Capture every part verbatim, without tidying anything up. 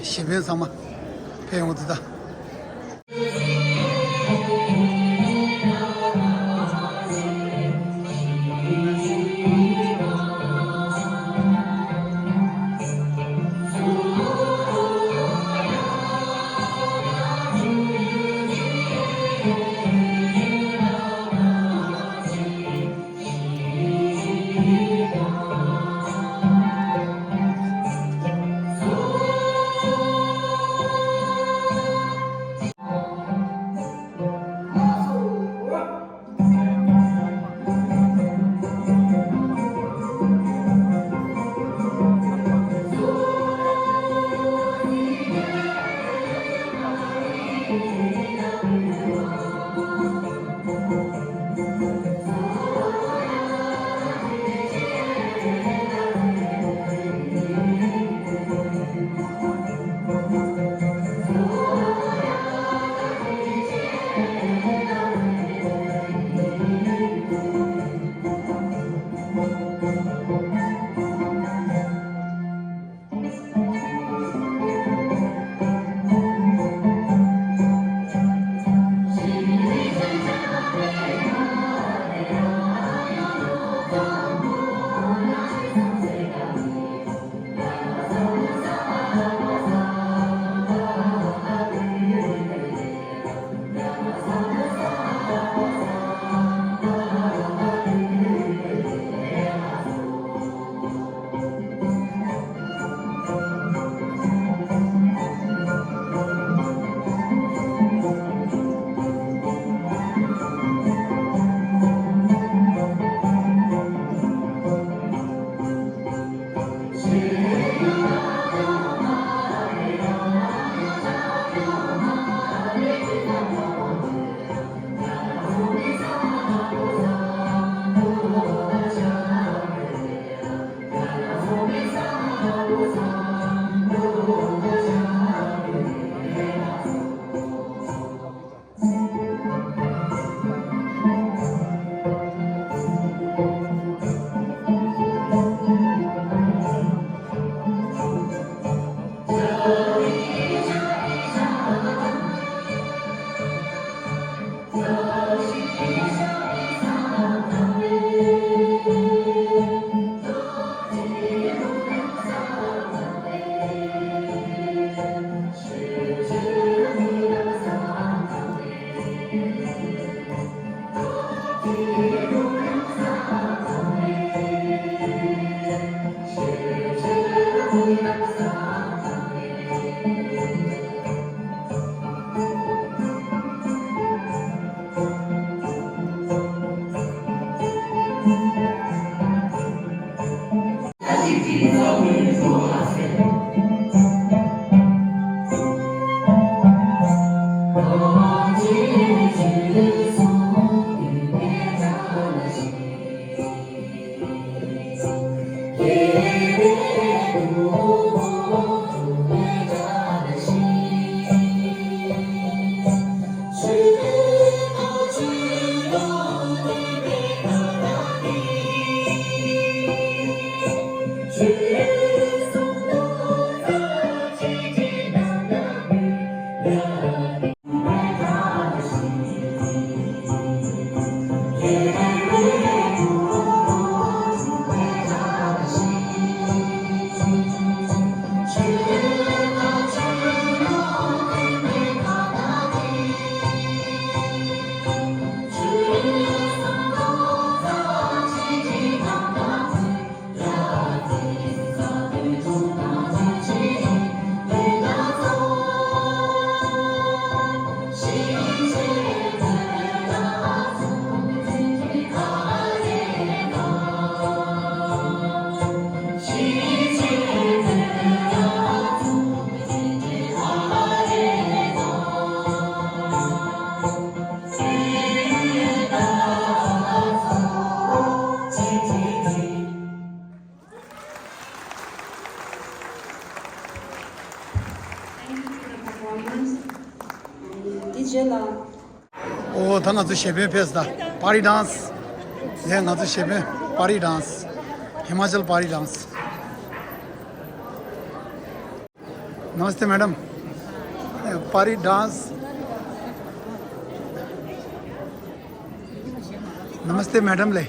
གཞིས་དཔོན་ཚང་མ་ཕེབས་ཡོང་དུས་ད། འདི་རྗེས་ལ། ཨོ་ད་ང་ཚོ་གཞིས་དཔོན་ཕེབས་ད། པ་རི་ཌན་སི། ལས་ང་ཚོ་གཞིས་དཔོན་པ་རི་ཌན་སི། ཧི་མ་ཅལ་པ་རི་ཌན་སི། नमस्ते मैडम। पारी डांस। नमस्ते मैडम ले।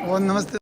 ओ नमस्ते।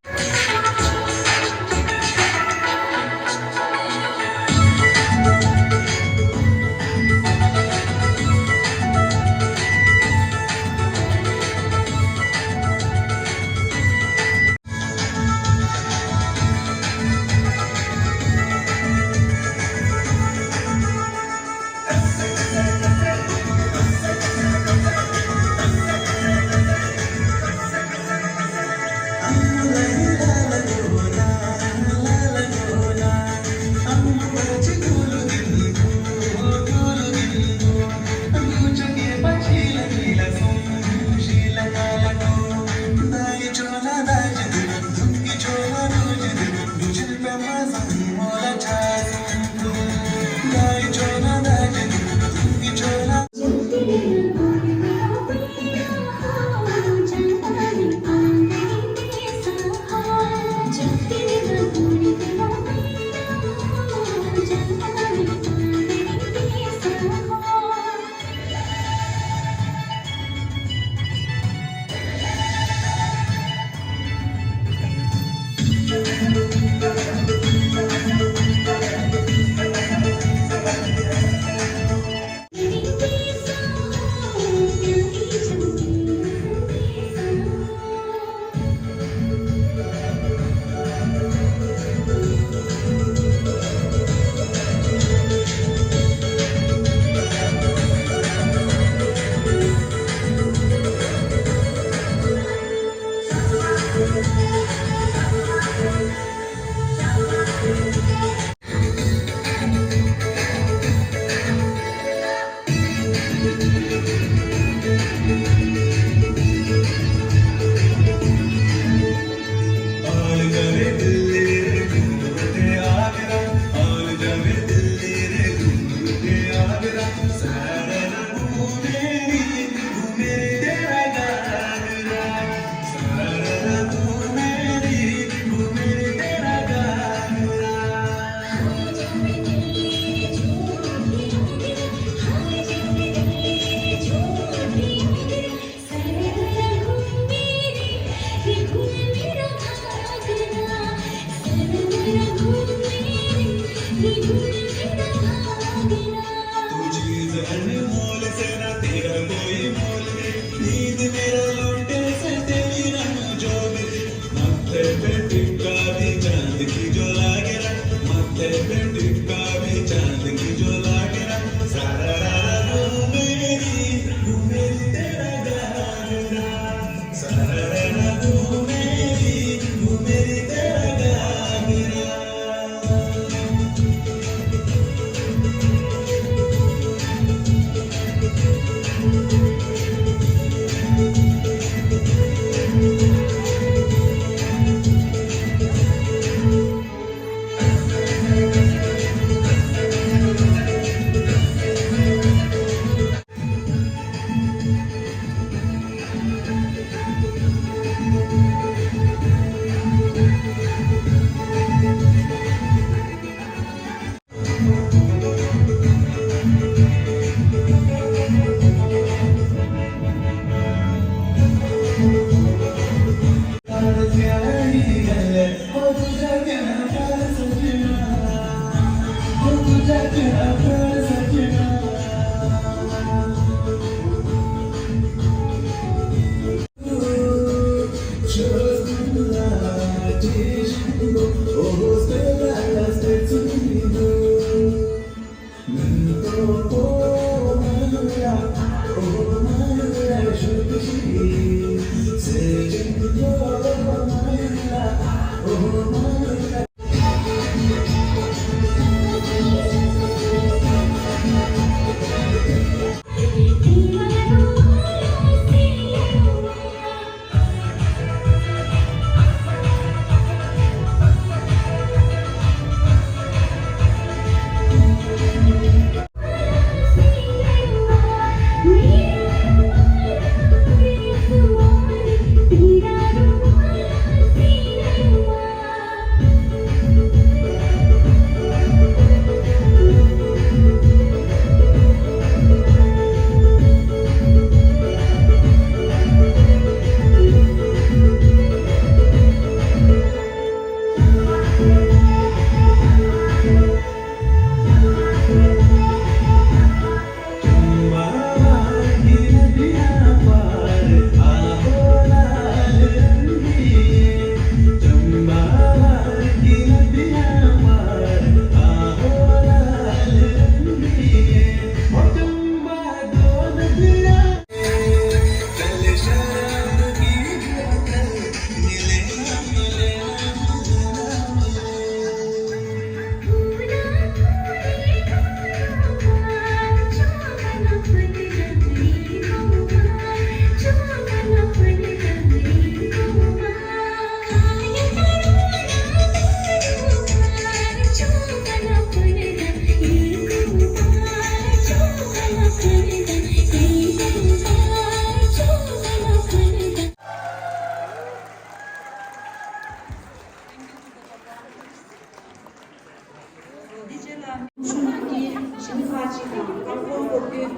ཆུ་ནང་གི་ཞིང་ཁ་ཅིག་དང་རྐང་འཁོར་སྐོར་རྒྱུ།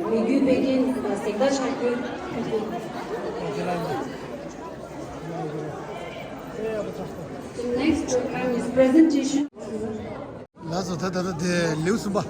མི་རྒྱུད་སྤེལ་མཁན་གཟེངས་རྟགས་ཆགས་རྒྱུ། The next program is presentation. ལགས་སོ། ད་ད་ད་དེ་ལེའུ་གསུམ་པ།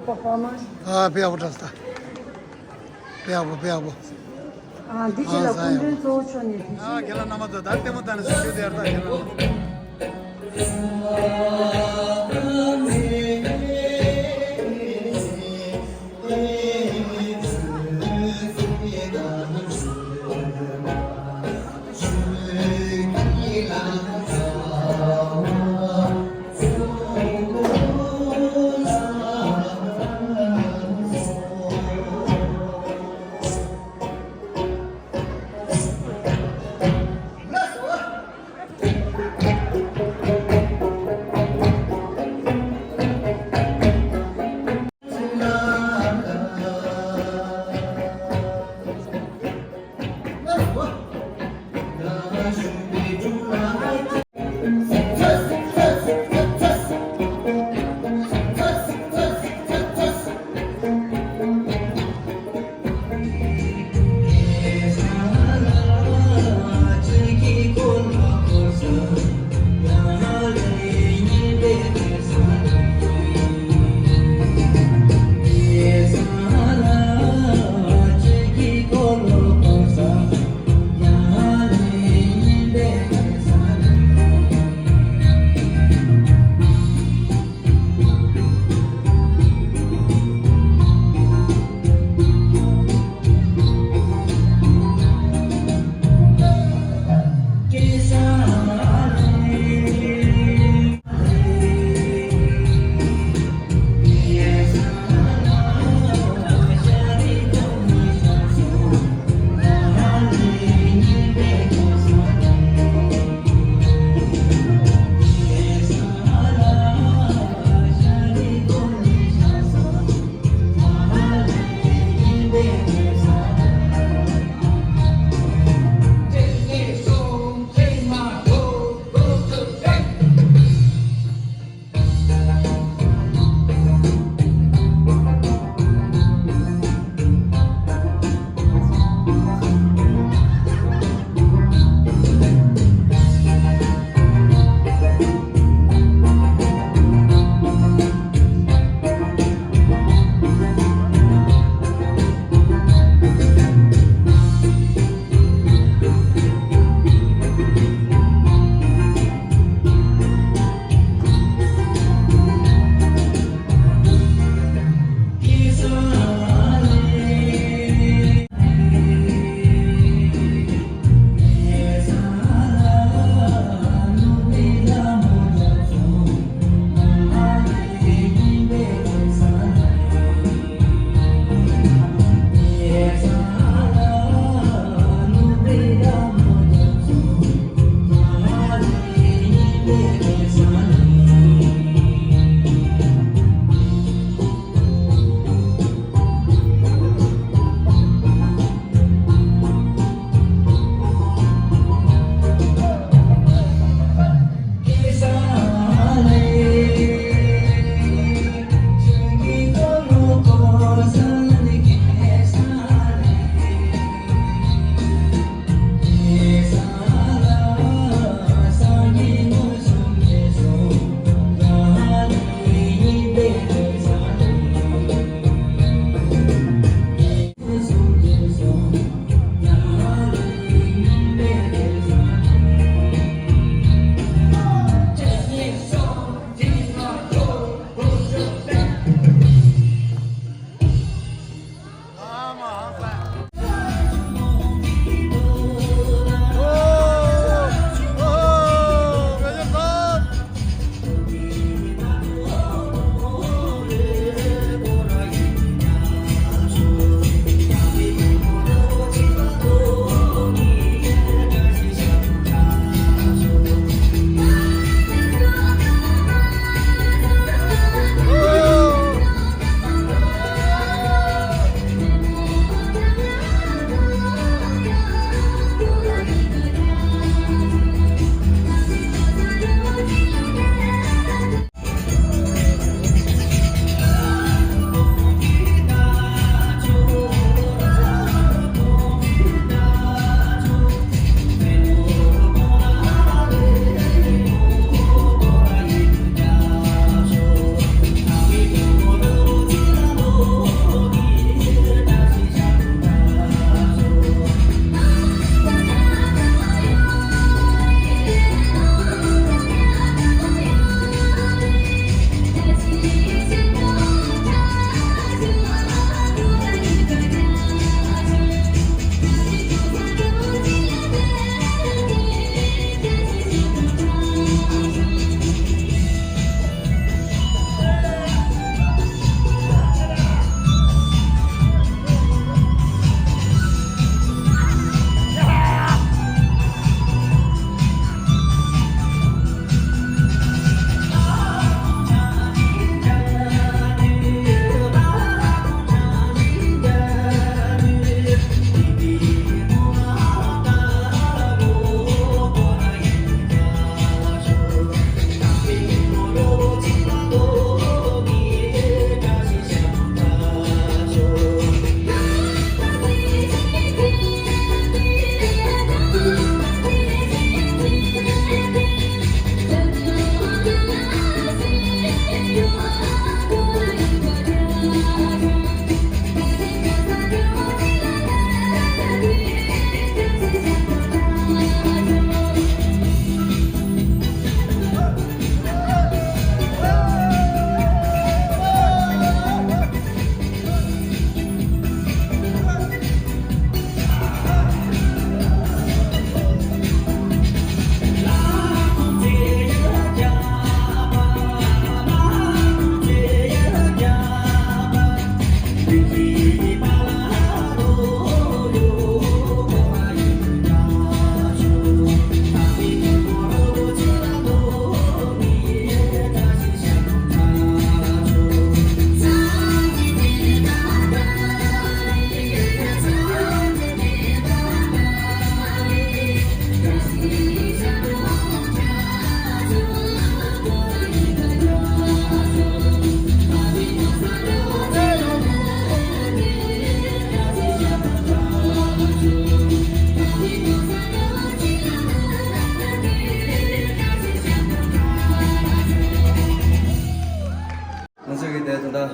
Performance. ཨ་དཔེ་ཡག་པོ་བཀྲ་ཤིས་ད། དཔེ་ཡག་པོ། དཔེ་ཡག་པོ། ཨ་འདི་ཅི་ལ་སྐུ་མགྲོན་གཙོ་བོ་ཆོག་ནས་དེ། ཨ་ཁྱེད་རང་རྣམ་པ་ཚོ་ད་ལྟད་མོ་ལྟ་ནས་སུ་ཞུ་དེ་ཡར་ད་ཁྱེད་རང་།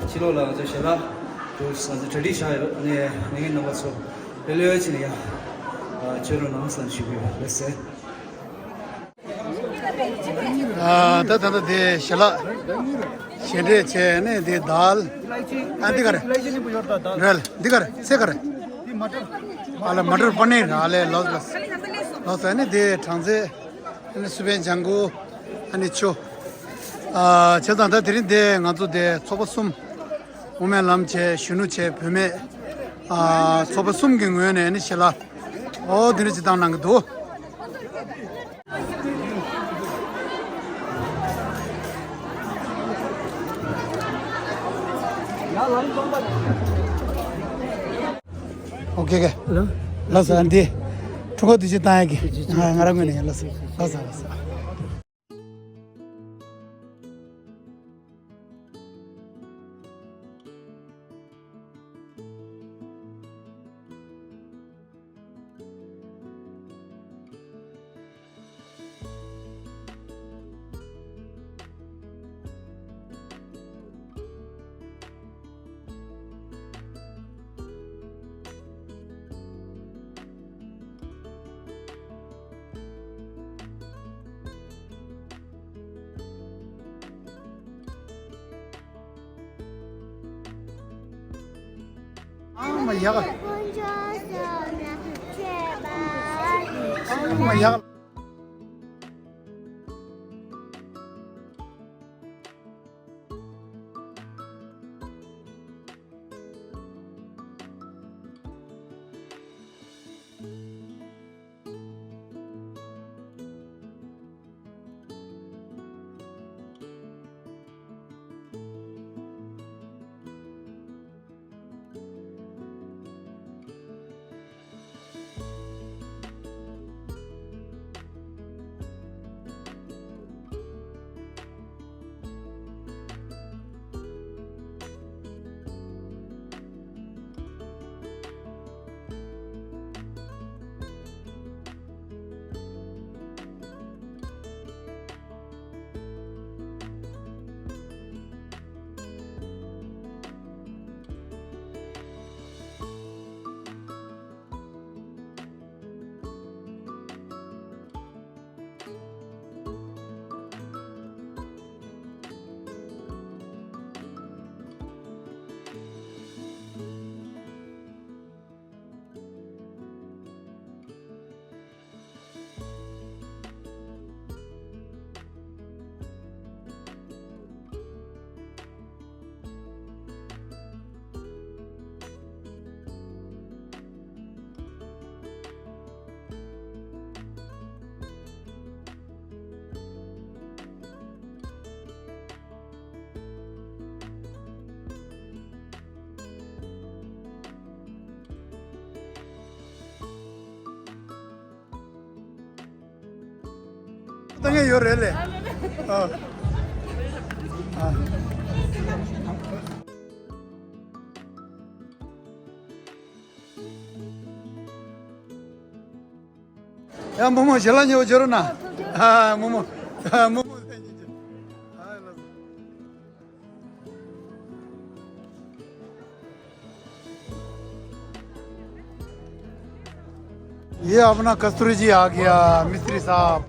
ཕྱི་ལོགས་ལ་ང་ཚོ་ཞལ་ལག་ཏུ་ང་ཚོ་གྲ་སྒྲིག་བཞག་ཡོད། ཨ་ནི་ངེད་ཀྱི་རྣམ་པ་ཚོ་ལེ་ལོས་བྱས་ནས་ཡ་ཆོས་རོགས་གནང་ཟེར་ཞུ་གི་ཡོད། ལགས་སེ། ཨ་ད་ད་ད་དེ་ཞལ་ལག་ཞལ་འདྲེན་བྱས་ནས་དེ་དཱལ། ཨ་འདི་ག་རེ། རེད། འདི་ག་རེ། ཚེ་ག་རེ། ཨ་ལ་མ་ཊར་པ་ནིར། ཨ་ལས། ལགས་ལགས་ལགས། ཨ་ནི་དེ་སྦྲང་རྩི། ཨ་ནི་སུ་བན་ལྗང་གུ། ཨ་ནི་ཆུ། ཨ་བྱས་ཙང་ད་དེ་རིང་དེ་ང་ཚོ་དེ་ཚོགས་པ་གསུམ། དབུ་མའི་ལམ་བྱས། གཞོན་ནུ་བྱས། བུད་མེད། ཨ་ཚོགས་པ་གསུམ་གྱི་ངོས་ནས་ཨ་ནི་ཞལ་ལག་འོ་དེ་འདྲ་ཅིག་བཏང་གནང་གི་འདུག། ཨོ་ཁེ་ཁེ། ལགས་སོ། ཨ་འདི་འཁྲུངས་སྐར་དུས་ཆེན་བཏང་ཡག་གི། ང་རང་ངོས་ནས་ཡིན། ལགས་སོ་ལགས་སོ་ལགས་སོ། ཨ་མ་ཡག་ཨ་མ་ཡག་ལྟ་མཁན་ཡོད་རེད་ལེ། ཨ། ཨ། ཡ་རྨོ་མོ་ཞལ་ལག་ཉེ་བོ་བྱེད་རོགས་གནང་། ཨ་རྨོ་མོ། ཨ་རྨོ་མོ། ये अपना कस्तूरी जी आ गया, मिस्त्री साहब।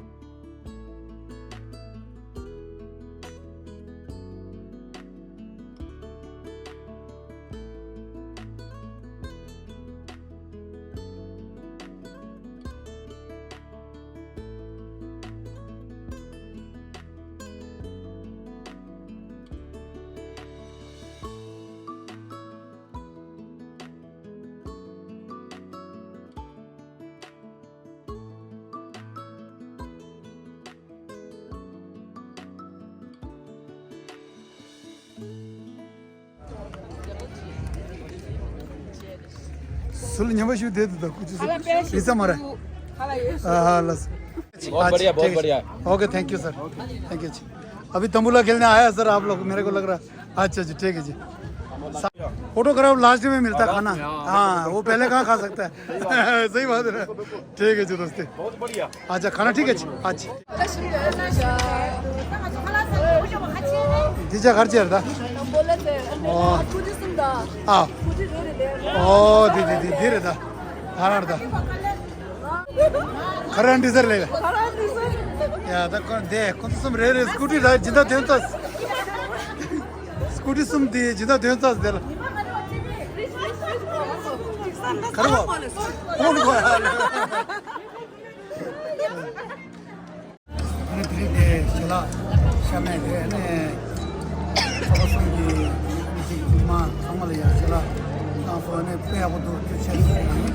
ཟུར་ཉམས་པ་ཞུ་བསྡད་འདུག་ད་ཁུ་ཆུ་ཟུར་རི་ས་མ་ར། ཨ་ཧ་ལ། बहुत बढ़िया, बहुत बढ़िया। Okay, thank you sir. Thank you ji. अभी तंबूला खेलने आया सर आप लोग, मेरे को लग रहा। अच्छा जी, ठीक है जी। फोटोग्राफ लास्ट में मिलता खाना। हाँ, वो पहले कहाँ खा सकता है। सही बात है ना। ठीक है जी दोस्ती। बहुत बढ़िया। अच्छा, खाना ठीक है जी। अच्छा। जी, जा घर चल रहा। ཨོ། སྐུ་ཕྲེང་གསུམ་དང་། ཨ། སྐུ་ཕྲེང་རེ་རེ་ལས། ཨོ། དེ་དེ་དེ་དེ་རེད་ད། ད་རང་རེད་ད། ཁ་རང་འདི་ཟེར་ལས། ཁ་རང་འདི་ཟེར། ཡ་ད་ཁོ་དེ་ཁོ་ཚོ་གསུམ་རེ་རེ་སྐུ་ཕྲེང་ད་སྦྱིན་བདག་དོན་རྩ། སྐུ་ཕྲེང་གསུམ་དེ་སྦྱིན་བདག་དོན་རྩ་དེ་ལ། ག་རེ་བ། ཁོང་གི་བ། ཨ་ནི་དེ་རིང་དེ་ཞལ་ལག་ཤ་མེད་དེ་ཨ་ནི་ཚོགས་པ་གསུམ་གྱི་མི་ཞིག་མི་མང་ཚང་མ་ལ་ཡང་ཞལ་ལག་བཏང་སོང་། ཨ་ནི་དཔེ་ཡག་པོ་འདུག་ཐུགས་རྗེ་ཆེ་ཞུ་ཡ་ཡིན།